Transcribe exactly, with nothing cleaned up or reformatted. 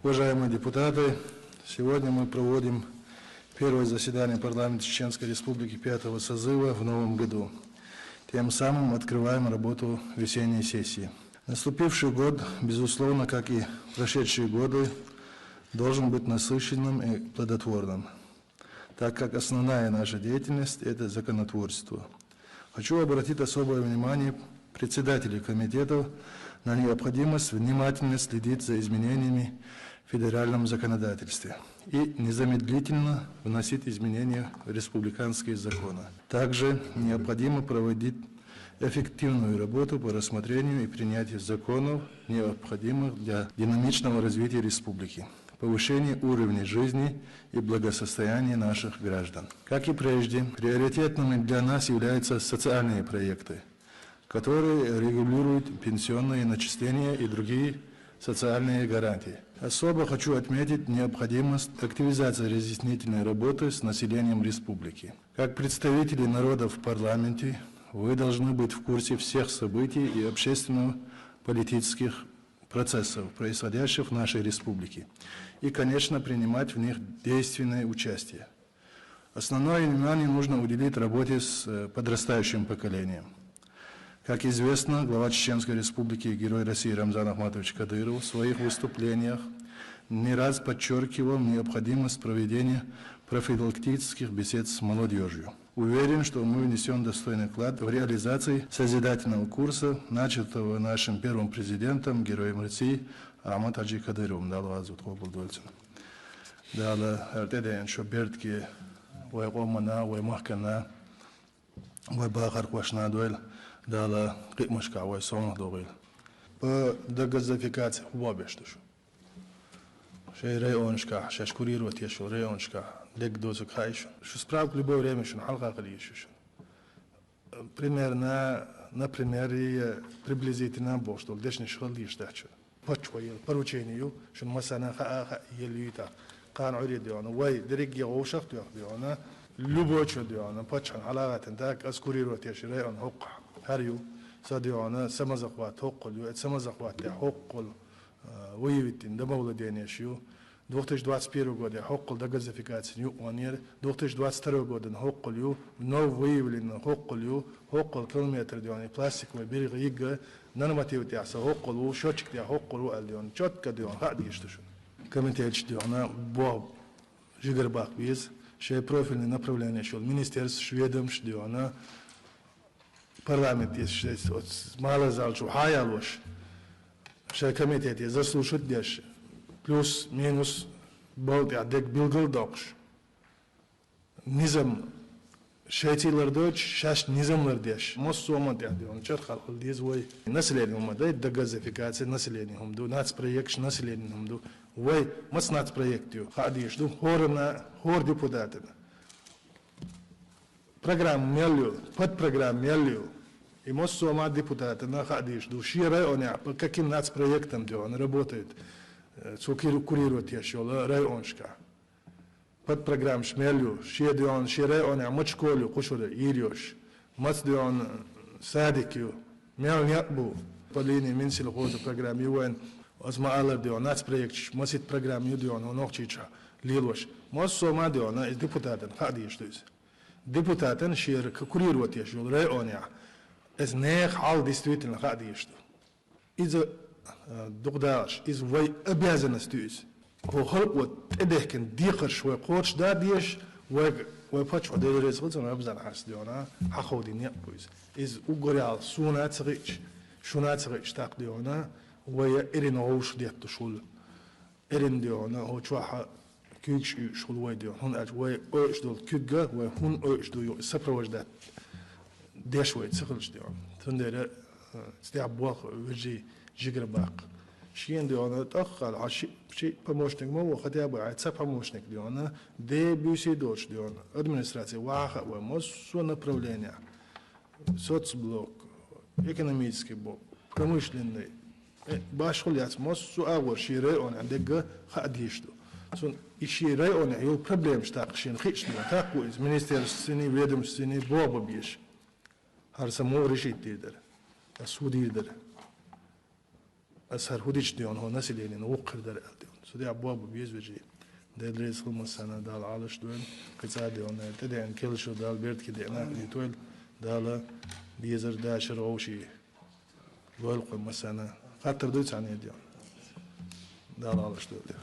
Уважаемые депутаты, сегодня мы проводим первое заседание парламента Чеченской Республики пятого созыва в новом году. Тем самым открываем работу весенней сессии. Наступивший год, безусловно, как и прошедшие годы, должен быть насыщенным и плодотворным, так как основная наша деятельность — это законотворчество. Хочу обратить особое внимание председателей комитетов на необходимость внимательно следить за изменениями в федеральном законодательстве и незамедлительно вносить изменения в республиканские законы. Также необходимо проводить эффективную работу по рассмотрению и принятию законов, необходимых для динамичного развития республики, повышения уровня жизни и благосостояния наших граждан. Как и прежде, приоритетными для нас являются социальные проекты, которые регулируют пенсионные начисления и другие социальные гарантии. Особо хочу отметить необходимость активизации разъяснительной работы с населением республики. Как представители народа в парламенте, вы должны быть в курсе всех событий и общественно-политических процессов, происходящих в нашей республике, и, конечно, принимать в них действенное участие. Основное внимание нужно уделить работе с э, подрастающим поколением. Как известно, глава Чеченской Республики, Герой России Рамзан Ахматович Кадыров в своих выступлениях не раз подчеркивал необходимость проведения профилактических бесед с молодежью. Уверен, что мы внесем достойный вклад в реализации созидательного курса, начатого нашим первым президентом, Героем России Ахмат Хаджи Кадыровым. Дала вазут хобул дольцин. Дала артеден шо бертки вай къомана, вай махкана, вай бахар квашна дойл, Дала къимашка вай сонг догил. По дегазификации хубабеш туш. Шей районшка, шеш курировать ешул районшка, дег дозук хайшун. Шу справку любое время шун халка кали ешушун. Примерно, например, и приблизительно бошдул дешни шхал еш тахчу. Пачва ел поручению, шун масана ха ха ел юта. Кан ури диона, вай дерегге гошах диона, любой чо диона, пачхан алагатен так аз курировать еш район хокка. Харю, са диона, самазахват хоккул ю, эт самазахват хоккул. Выявить дин домовладение ю. Две тысячи двадцать первый года хоккул дегазификация ю, он ер. Две тысячи двадцать второй года хоккул ю, вновь выявлено хоккул ю, хоккул километр диона пластиковый берег ига, норматив тяса хоккул ю, счетчик тя хоккул ю, ал диона, четко диона, ха диш тушун. Комитет диона, бо жигер бак биз, шей профильный направление шул, министерств, ведомств диона, парламент ес шесть, вот, мала залчу хаял ваш. Шей комитет ес заслушать деш. Плюс, минус, болт я дег билгал докш. Низам шейтилар дойч, шаш низамлар деш. Мос сомат я дион, чархал хул диз вай. Население хум дай, дегазификация население хум ду, нацпроект население хум ду. Вай, мас нацпроект ю, ха диш ду, хорна, хор депутатына. Программа мелью, подпрограмма мелью. И мос сома депутаты на ха диш ду. Ши районе, по каким нацпроектам диона работает, э, цукир курировать ешола районшка. Подпрограмма шмелью, ши дион, ши районе, мочколю, кушуре, ирьёш. Мац дион, э, садикю. Мел нет бу. По линии Минсельхоза программа ювен, аз ма алар дион, нацпроект, масит программа ю дион, он охчича, лилош. Мос сома диона, из депутатан, ха диш ду из. Депутатан шер к-, курировать еш юл районе. Эз нех хал действительно ха диш ду. Из, э, дугдаш, из вай обязанность из. Хо халк вот эдехкен дихарш вай корч да диш, вай, вай пач вай дерез гылцан абзан хас диона, ха ходи не пуиз. Из угорял суна цгич, шуна цгич так диона, вай эрин оуш детту шул. Эрин диона, хо чуаха кюгш ю шул вай диона. Хун ач вай ойш дол кюгга, вай хун ойш ду ю сопровождать. Деш вай цхылш диона. Тундере, э, стя бох вижи жигр бак. Шиен диона, тахал, а ши, ши помощник мого, хотя бы, а ца помощник диона, де бюси дольш диона. Администрация ваха вай, мос со направление. Соцблок, экономический блок, промышленный. Э, башхул яц мос су агъор ши район ан дегга ха диш ду. Сун и ши район юл проблем штак шин хич ду. Так из министерствони, ведомствони боба биш. Хар само решить дирдер. А судирдер. А сар худич дион хо население, но укхирдер эл дион. Цу тӀехь боху беза вежарий. Дела реза хуьлда массарна, Дала Ӏалаш дойла, кхин цӀа а девлла, тӀедеана кхеллачу Дала беркате деана, хӀуьттийла, Дала дезар, дашар, вовший лойла кхуьнан массарна. Хаттар дуй цхьанна, Дела? Дала Ӏалаш дойла.